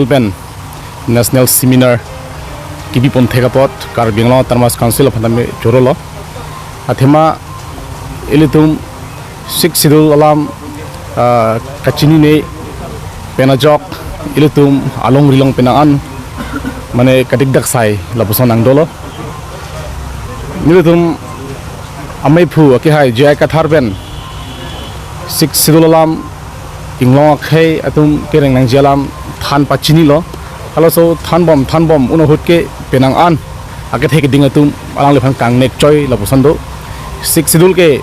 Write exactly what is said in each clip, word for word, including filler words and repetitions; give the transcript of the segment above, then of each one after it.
pen national seminar kibipon thek apot Karbi Anglong Autonomous Council aphan tame chorolo. Athema ilitum Sixth Schedule alam, ah, kachinine pen ajok ilitum alongri along penang an mane kadikdak sai lapuson nangdolo. Nelitum ameiphu akehai J I Kathar pen Sixth Schedule alam inglong akhei atum kereng nangji alam than pachinilo. Halaso thanbom thanbom un ahut ke penang an akethe keding atum alangliphan kangnek choi lapuson do. Sixth Schedule ke,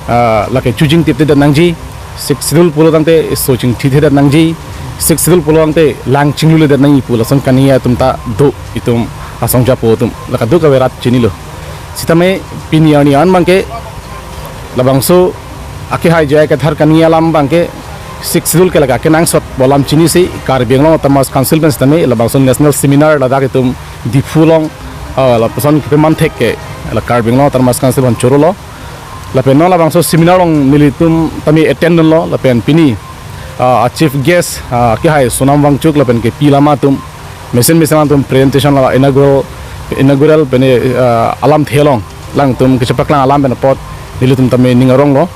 ah, lake chojing tiptedet nangji. Sixth Schedule pulo tangte so chingthithedet nangji. Sixth Schedule pulo tangte lang chingluledet nangji pu lason kani atum ta do, itum asong japo atum. Lake do kaverat chinilo. Sitame pini arni an abangke labangso akehai J I Kathar kani alam abangke Sixth Schedule ke lake kenangsot pu alam chinisi Karbi Anglong Autonomous Council pen sitame labangso national seminar ladak itum Diphu along, ah, lapuson kepeman thek ke la Karbi Anglong Autonomous Council aphan chorolo. Lapen non labangso seminar along nelitum tame attend dunlo lapen pini, ah, chief guest, ah, akehai Sonam Wangchuk lapen kepi lama atum mesen mesen atum presentation la inaugural, inaugural pen, ah, alamthe along alangtum kechepaklang alam pen apot nelitum tame ning aronglo.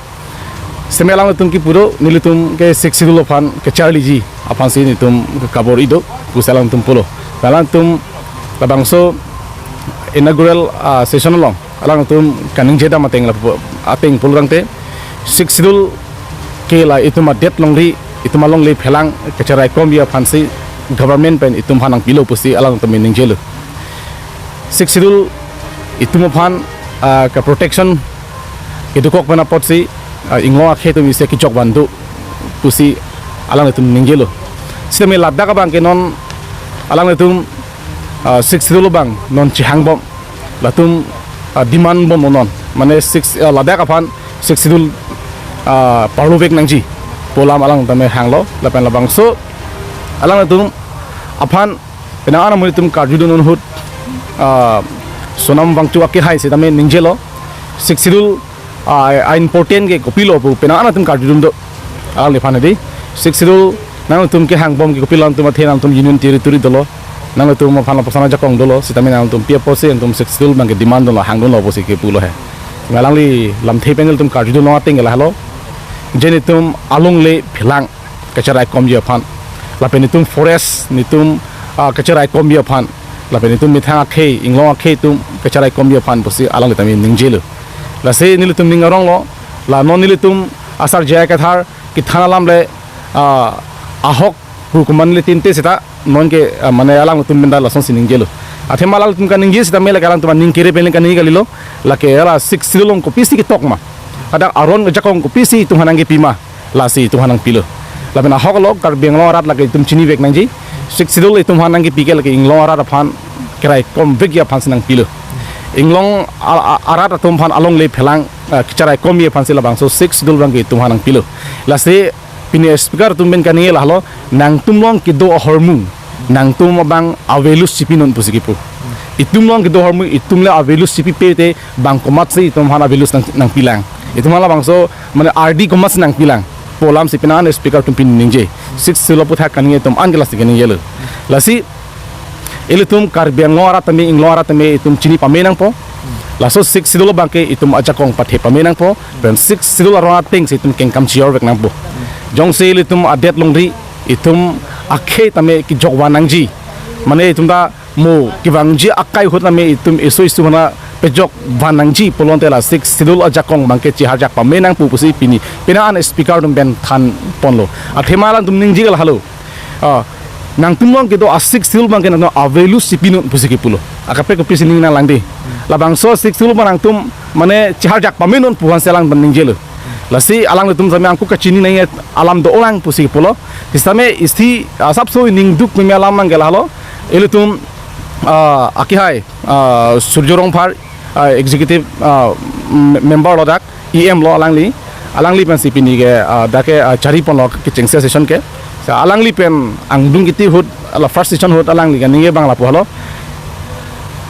Sitame alangtum kipu do, nelitum ke Sixth Schedule aphan kacharliji aphansi nelitum kabor-i do pusi alangtum pulo. Alangtum labangso inaugural, ah, session along alangtum kaningjedam ateng lapu, ateng pulo tangte Sixth Schedule ke la itum adet longri, itum alongle phelang kacheraikomji aphansi government pen itum aphan nangpilo pusi alangtum ningjelo. Sixth Schedule itum aphan, ah, ka protection kedokok pen apotsi, ah, inglong akhei atum isi kejok van do pusi alanglitum ningjelo. Sitame ladak abangke non alanglitum, ah, Sixth Schedule abang non chehangbom, latum, ah, demand bomlo non. Mane Sixth, ah, ladak aphan Sixth Schedule, ah, parlovek nangji pu alam alang tame hanglo. Lapen labangso alanglitum aphan penang an amonit atum karjudun ahut, ah, Sonam Wangchuk akehai sitame ningjelo. Sixth Schedule, ah, a-important ke kopilo pu penang an atum karjudun do. Alangliphan hedi Sixth Schedule nangtum kehangbom ke kopilo, nangtum athe nangtum Union Territory dolo, nangtum aphan lapuson ajakong dolo, sitame nangtum pi apotsi nangtum Sixth Schedule abangke demand dunlo, hangdunlo pusi kepulo he. Alangli lamthe pen nelitum karjudunlo ateng ke lahelo. Je nelitum alongle phelang kacheraikomji aphan, lapen nelitum forest nelitum, ah, kacheraikomji aphan, lapen nelitum methang akhei, inglong akhei atum kacheraikomji aphan pusi alangli tame ningjelo. Lasi nelitum ning aronglo, la non nelitum asar J I Kathar kethan alam le, ah, ahok pu komatne tinte seta nonke, ah, mane alangtum pen ta lasonsi ningjelo. Athema alangtum kaningje sitame lake alangtum aning kere pen kaningje kalilo. Lake la Sixth Schedule along kopisi ketok ma, hadak aron ajakong kopisi itum aphan nangkepi ma, lasi itum aphan nangpilo. Lapen ahok lo Karbi Anglong arat lake itum chinivek nangji. Sixth Schedule itum aphan nangkepi ke lake inglong arat aphan keraikomvekji aphansi nangpilo. Inglong a-, a-, arat atum aphan alongle phelang, ah, kacheraikomji aphansi labangso Sixth Schedule abangke itum aphan nangpilo. Lasi pini speaker atum pen kaningje lahelo, nangtum along kedo ahormu nangtum abang avalue si pinon pusi kipu. Itum along kedo ahormu itum le avalue si pipe te bang komatsi itum aphan avalue nang, nangpilang. Itum aphan labangso mane ardi komatsi nangpilang pu alamsi penang an speaker atum pen ningje. Sixth Schedule aputhak kaningje itum an ke lasi kaningjelo. Lasi ilitum Karbi Anglong arat tame, inglong arat tame itum chini pame nangpo. Laso Sixth Schedule abangke itum ajakong pathe pame nangpo. Pen Sixth Schedule arong atengsi itum kengkam chiorvek nangpo. Jongsi ilitum adet longri, itum akhei tame kejok van nangji, mane itum ta mo kevangji akai ahut tame itum isu isu hana pejok van nangji pulote la Sixth Schedule ajakong abangke chiharjak pame nangpo pusi pini penang an speaker atum pen thanponlo. Athema alangtum ningje ke lahelo, ah, nangtum along kedo a Sixth Schedule abangke nangtum avalue si pinon pusi kipulo. Akaprek kopisi ning nanglang di. Labangso Sixth Schedule abang nangtum mane chiharjak pamenon pu aphansi alangtum ningjelo. Lasi alanglitum sitame angku kachini nangji alam do-olang pusi kipulo. Sitame isi, ah, asapso ningduk meme alam abangke lahelo. Ilitum, ah, akehai, ah, Surjya Rongphar, ah, executive, ah, mem-, member lo dak, E M lo alangli. Alangli pensi pini ke, ah, dak ke, ah, chariponlo kechengsi session ke. Sa alangli pen angdung kiti ahut, la first session ahut alangli kaningje abang lapu helo.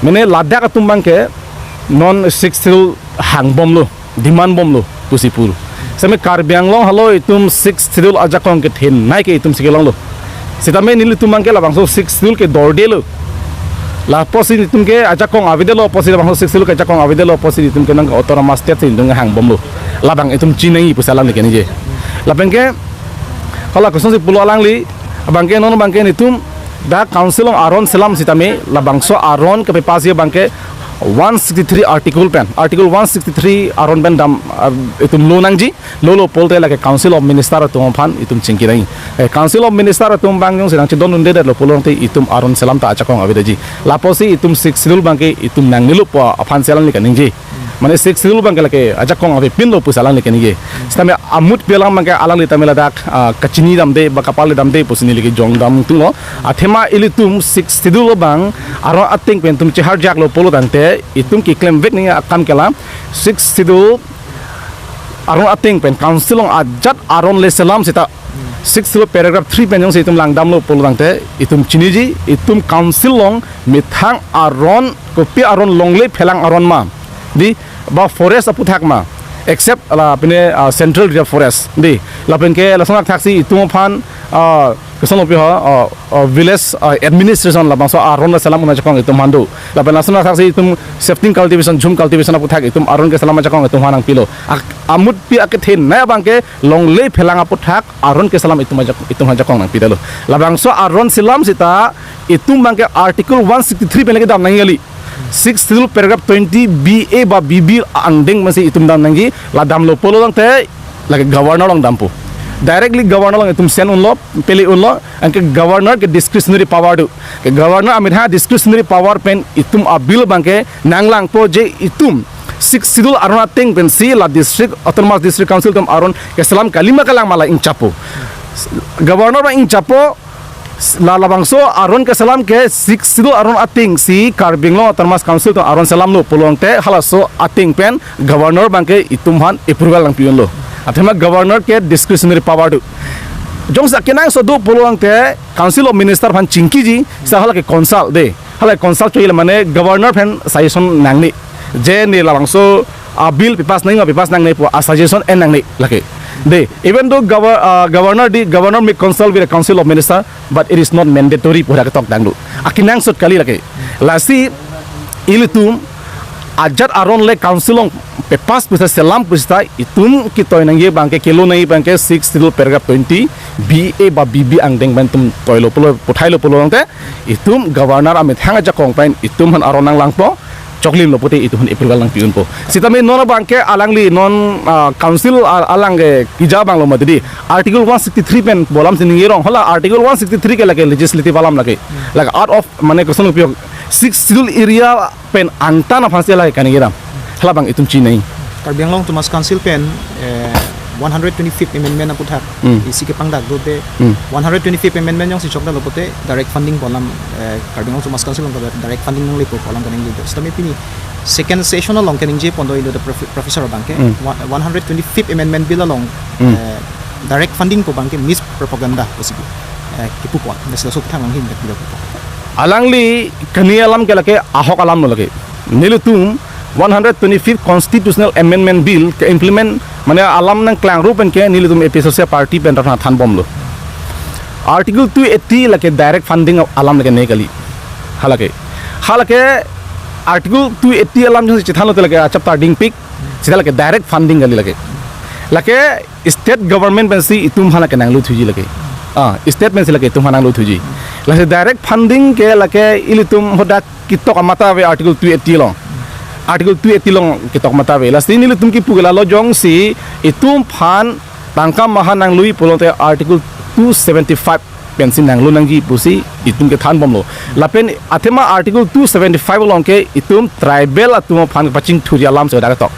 Mane ladak atum abangke non Sixth Schedule hangbomlo, demand bomlo pusi pu. Sitame Karbi Anglong helo itum Sixth Schedule ajakong kethenei ke itumsi kelonglo. Sitame nelitum abangke labangso Sixth Schedule ke dordelo. Lapusi nelitum ke ajakong avedetlo pusi, labangso Sixth Schedule ke ajakong avedetlo pusi nelitum ke nang autonomous state si nelitum hangbomlo. Labang itum chiningri pusi alangli keningje. Lapen ke hala kosonsi pulo alangli, abangke non abangke nelitum dak council along aron selam sitame labangso aron kepass-ji abangke one sixty-three article pen, article one sixty-three aron pen dam, ah, itum lo nangji. Lolo pulote lake Council of Minister atum aphan itum chingki nangji. Eh, Council of Minister atum abang jongsi nangchedondundedetlo pulote itum aron selam ta ajakong avedetji. Lapusi itum Sixth Schedule abangke itum nangnelo pu aphansi alangli keningje. Mane Sixth Schedule abangke lake ajakong avepinlo pusi alangli keningje. Sitame amutpi alam abangke alangli tame ladak, ah, kachinidamde ba kapaledamde pusi neli ke jongdam tunglo. Athema ilitum Sixth Schedule abang aron ateng pen itum cheharjaklo pulo tangte itum keklemvek nangji akam ke la Sixth Schedule aron ateng pen council along ajat aron le selam seta Sixth Schedule paragraph three pen jongsi itum langdamlo pulo tangte itum chiniji, itum council along methang aron, kopi aron, longle phelang aron ma, dei, ba forest aphuthak ma, except la pine, ah, Central Reserve Forest, dei, lapen ke lason athaksi itum aphan, ah, kosonlo pi ho, ah, ah, village, ah, administration labangso aron le selam un ajakong itum aphan do. Lapen lason athaksi itum shifting cultivation, jhum cultivation aphuthak itum aron keselam ajakong itum aphan nangpilo. Ak-, amutpi akethenei abangke longle phelang aphuthak aron keselam itum ajak-, itum aphan ajakong nangpidetlo. Labangso aron selam seta itum abangke article one sixty-three pen lake dam nangji kali. Sixth Schedule paragraph twenty B A ba B B angdeng pensi itum dam nangji, la damlo pulo tangte lake governor along dampo. Directly governor along itum send unlo, pele unlo, anke governor ke discretionary power do. Ke governor amethang discretionary power pen itum a-bill abangke nanglangpo je itum Sixth Schedule aron ateng pensi la district, autonomous district council atum aron keselam kali ma kalang ma la ingchappo. Governor abang ingchappo, la labangso aron keselam ke Sixth Schedule aron atengsi Karbi Anglong Autonomous Council atum aron selamlo pulo tangte halaso ateng pen governor abangke itum aphan approval nangpi unlo. Athema governor ke discretionary power do. Jongsi akenangsot do pulo tangte Council of Minister aphan chingkiji, seta hala ke consult dei. Hala consult choi le mane governor pen suggestion nangne. Je ne labangso a-bill pepass nangji ma pepass nangne pu a-suggestion en nangne lake. Dei, even though gover-, ah, governor, the governor may consult with the Council of Minister, but it is not mandatory pu dak ketok danglo. Akenangsot kali lake. Lasi ilitum ajat aron le council along pepass pusita, selam pusita itum ketoi nangji abangke, kelo nangji abangke Sixth Schedule paragraph twenty B A ba B B angdeng pen itum toilo pulo, puthailo pulo tangte itum governor amethang ajakong pen itum aphan aron nanglangpo, choklimlo pute itum aphan approval nangpi unpo. Sitame non abangke alangli non, ah, council al-, alang ke kija abanglo mati dei. Article one sixty-three pen pu alamsi ningje rong. Hala article one sixty-three ke lake legislative alam lake. Lake out of, mane kosonlo pi ho, Sixth Schedule area pen angtan aphansi lake kaningje dam. Hala abang itum chinei. Karbi Anglong Autonomous Council pen, eh, one hundred twenty-fifth amendment aphuthak Hmm. isi kepangdak dote, Hmm. one hundred twenty-fifth amendment jongsi chokdetlo pute direct funding pu alam, eh, Karbi Anglong Autonomous Council along direct funding nanglepo pu alam kaningjepo. Sitame pini second session along kaningje pon do indo the prof-, professor abangke, Hmm. one, one hundred twenty-fifth amendment bill along, Hmm. eh, direct funding pu abangke mispropaganda pusi, eh, kepu pon. Nesla sok thang lang hin dak bidak pu pon. Alangli kani alam ke lake ahok alamlo lake. Nelitum one hundred twenty-fifth Constitutional Amendment Bill ke-implement, mane alam nangklang rup pen ke nelitum A P H L C party pen rana thanbomlo. Article two eighty lake direct funding alam lake ne kali. Halake. Halake Article two eighty alam jongsi chethanlote lake achaptar dingpik, seta lake direct funding kali lake. Lake state government pensi itum aphan lake nanglut thuji lake. Ah, state pensi lake itum aphan nanglut thuji. Lasi direct funding ke lake ilitum hadak ketok amat ave Article two eighty along. Article two eighty along ketok amat ave. Lasi nelitum kipu ke lalo jongsi itum aphan tangka maha nanglui pulote Article two seventy-five pensi nanglo nangji pusi itum kethanbomlo. Lapen athema Article two seventy-five along ke itum tribal atum aphan kepachingthurji alam si dak ketok.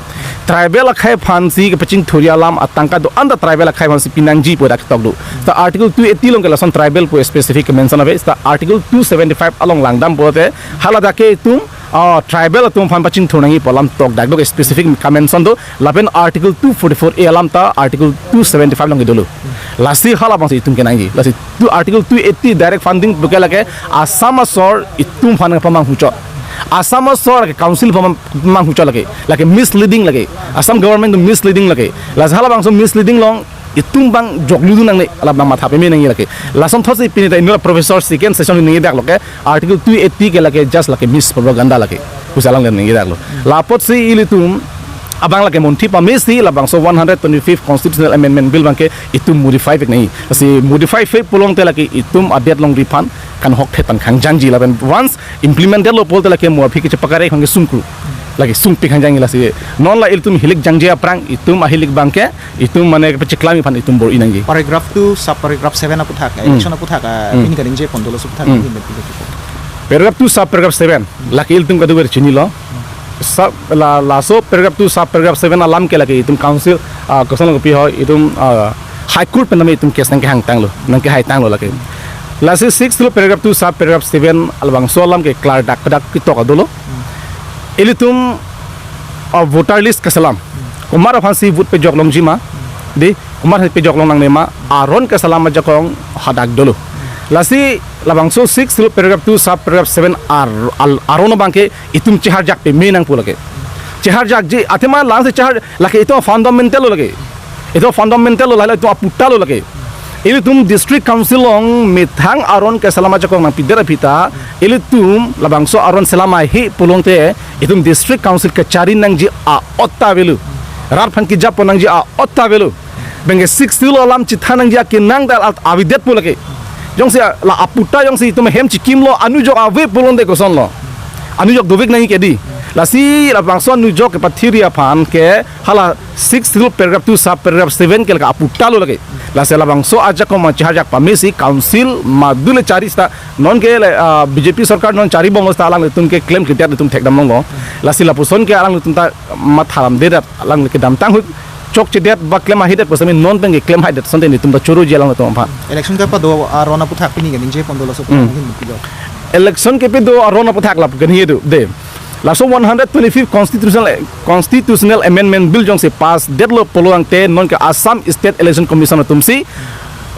Tribal akhei aphansi kepachingthurji alam atangka do-an ta tribal akhei aphansi pinangji pu dak ketok do. Ta Article two eighty along ke lason tribal pu specific mention ave. Ta Article two seventy-five along langdam pulote hala dak ke itum, ah, tribal atum aphan pachingthur nangji pu alam tokdak do, specific kamention do. Lapen Article two forty-four A alam ta Article two seventy-five along kedolo. Lasi hala abangsi itum kenangji. Lasi tu Article two eighty direct funding buke lake Assam asor itum aphan pamanghu chot. Assam asor ke council pamang-, pamanghu chot lake. Lake misleading lake. Assam government tu misleading lake. Lasi hala abangso misleading along itum abang joklu dun nangne, labang matha peme nangji lake. Lason thotsi pini ta inut professor second session ningje dak lo ke, Article two eighty ke lake just lake mispropaganda lake. Pusi alang le ningje dak lo. Lapotsi ilitum abang lake monthi pamesi labangso one hundred twenty-fifth Constitutional Amendment Bill abangke itum modify pik nangji. Si modify pik pulote lake itum adet longri aphan kanghok thet pen kangjangji lapen once implemented lo pulote lake mo aphi kechepakare khang ke sungkru. Lake sungpik kangjangji lasi. Non la ilitum hilik jangje aphrang itum ahilik abangke itum mane kepacheklam aphan itum bor-i nangji. Paragraph two, sub paragraph seven aputhak, Hmm. election aputhak, ah, Hmm. pini kaningje pon dolo aputhak, Hmm. pini kaningje pon dolo. Paragraph two, sub paragraph seven. Lake ilitum kadokave chinilo. Sub, la, laso paragraph two, sub paragraph seven alam ke lake itum council, ah, koson lo kopi ho, itum, ah, High Court pen tame itum case nangkehang tanglo, nangkehai tanglo lake. Lasi six lo paragraph two, sub paragraph seven labangso alam ke klardak dak ketok dolo. Ilitum, ah, voter list keselam. Komat aphansi vote pejok longji ma. Dei, komat aphan pejok long nangne ma. Aron keselam ajakong hadak dolo. Lasi labangso six lo paragraph two, sub paragraph seven ar-, al-, aron abangke itum cheharjak peme nangpo lake. Cheharjakji, athema langsi chehar, lake itum fundamental lo lake. Itum fundamental lo, lahai itum aputa lo lake. Ilitum district council along methang aron keselam ajakong nangpidet aphi ta, ilitum labangso aron selam ahi pulote, itum district council kechari nangji a-ot ta avelo. Rat aphan kejap pon nangji a-ot ta avelo. Bangke six lo alam chethan nangji akenang ta al-, avedetpo lake. Jongsi la aputa jongsi itum hem chikimlo, anujok ave pulote kosonlo. Anujok dovek nangji ke dei. Lasi labangso anujok kepathiri aphan ke hala six lo paragraph two, sub paragraph seven ke lake aputa lo lake. Lasi labangso ajakong ma cheharjak pamesi council madu le chari seta non ke le, ah, B J P sorkar non chari bomlo seta alanglitum ke klemkledet itum thekdam longlo. Lasi lapuson ke alanglitum ta matha damdedet, alang kedamtang ahut chokchedet ba klem ahidet pusitame non pen keklem haidet asonte netum ta choroji alanglitum aphan. Election kepado aron aputhak pini kaningje pon dolo aso Hmm. aputhak nangkepilo. Election kepado aron aputhak lap kaningje do dei. Laso one hundred twenty-fifth Constitutional, Constitutional Amendment Bill jongsi pass detlo pulote non ke Assam State Election Commission atumsi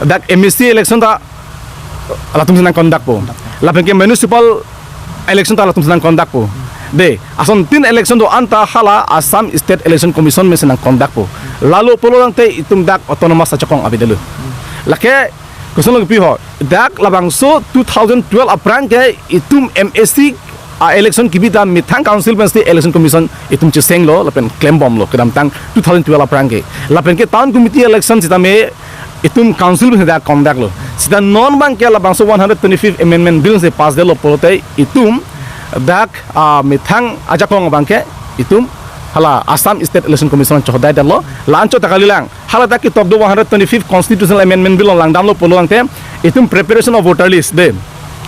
dak M A C election ta latumsi nangconductpo. Lapen ke municipal election ta latumsi nangconductpo. Dei, asontin election do-an ta hala Assam State Election Commission pensi nangconductpo. Lalo pulote itum dak autonomous ajakong avedetlo. Lake koson lo kopi ho, dak labangso two thousand twelve aphrang ke itum M A C a-election kebi ta methang council pensi election commission itum chesenglo lapen klembomlo kedamtang two thousand twelve aphrang ke. Lapen ke town committee election sitame itum council pen dak conductlo. Seta non abangke labangso one hundred twenty-fifth Amendment Bill si pass detlo pulote itum dak, ah, methang ajakong abangke itum hala Assam State Election Commission chohdaidetlo. La-anchot ta kalilang. Hala dak ketok do one hundred twenty-fifth Constitutional Amendment Bill along langdamlo pulote itum preparation of voter list dei.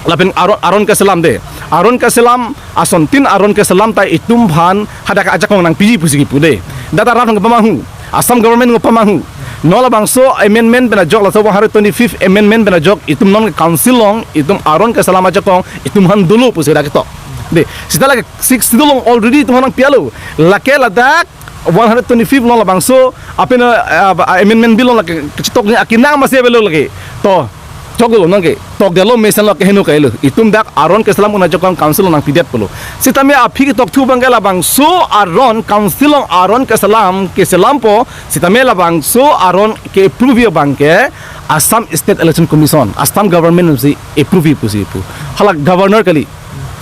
Lapen aron, aron keselam dei. Aron keselam, asontin aron keselam ta itum aphan hadak ajakong nangpiji pusi kipu dei. Dak ta rat aphan kepamanghu, Assam government kepamanghu. Non labangso amendment pen ajok, laso one hundred twenty-fifth Amendment pen ajok itum non council along itum aron keselam ajakong itum aphan dolo pusi dak ketok. Dei, seta lake six along already itum aphan nangpialo. Lake ladak one hundred twenty-fifth along labangso apen, ah, ah, amendment bill along lake kechetokji akenang masi avelo lake. To, choklo nangke, tokdetlo mesenlo keheno kailo. Itum dak aron keselam un ajakong council along nangpidetpo lo. Sitame aphi ketokthu abangke labangso aron council along aron keselam, keselampo, sitame labangso aron ke-approve abangke Assam State Election Commission, Assam government si approve pusi pu. Hala governor kali.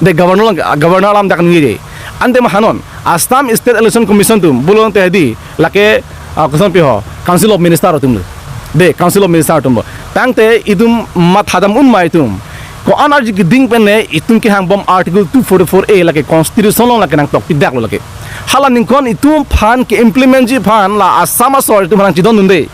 Dei, governor lang, governor alam dak ningje. Ante ma hanon, Assam State Election Commission atum pulote dei, lake, ah, koson pi ho, Council of Minister atumlo. Dei, Council of Minister atumlo. Tangte itum mathadam un ma itum. Ko-an arju keding pen ne itum kehangbom Article two forty-four A lake constitution along lake nangtokpidetlo lake. Hala ningkan itum aphan ke-implement ji aphan la Assam asor itum aphan nangchedondunde.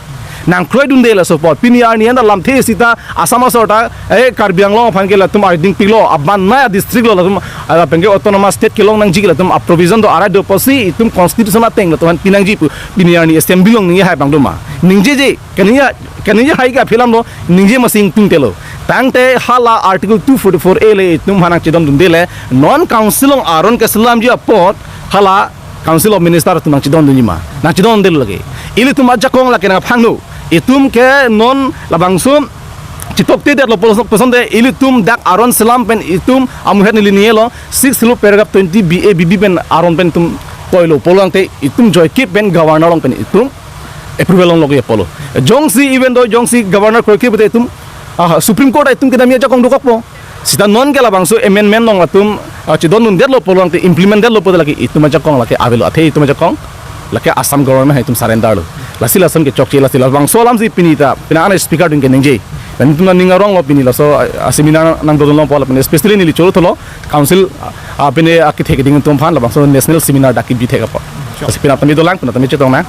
Nangkroidunde laso apot. Pini arni anta lamthe seta Assam asor ta, eh, Karbi Anglong aphan ke latum ariding piklo, aban nai district lo latum, ah, lapen ke autonomous state kelong nangji ke latum a-provision do arai do pusi itum constitution ateng latum aphan pinangji pu. Pini arni assembly along ningjehai abang do ma. Ningjeje, kaningje, kaningjehai ke aphi alam lo, ningje masi ingtungte lo. Tangte hala Article two forty-four A le itum aphan nangchedondunde le, non council along aron keselamji apot, hala Council of Minister atum nangchedondunji ma. Nangchedondelo lake. Ilitum ajakong lake nangphangno. Itum ke non labangso chetoktedetlo puson, pusonte ilitum dak aron selam pen itum amuhet neli ningje lo, six lo paragraph twenty B A B B pen aron pen itum toilo pulote itum joike pen governor along pen itum approval longlo ke pulo. Jongsi even though jongsi governor kroike pute itum, ah, Supreme Court itum kedamji ajakong dokokpo. Sita non ke labangso amendment along atum, ah, chedondundetlo pulote, implement detlo pulote lake itum ajakong lake avelo, athe itum ajakong lake Assam government itum surrender lo. Lasi lason kechokche, lasi labangso alamsi pini ta, pini an speaker atum keningje. Latum aning aronglo pini laso, ah, seminar nangdodun longpo lapen especially neli choro tholo council, ah, pini akethe keding atum aphan labangso national seminar dak kebithek apot. Lasi pini tame dolang, pini tame chetong nang.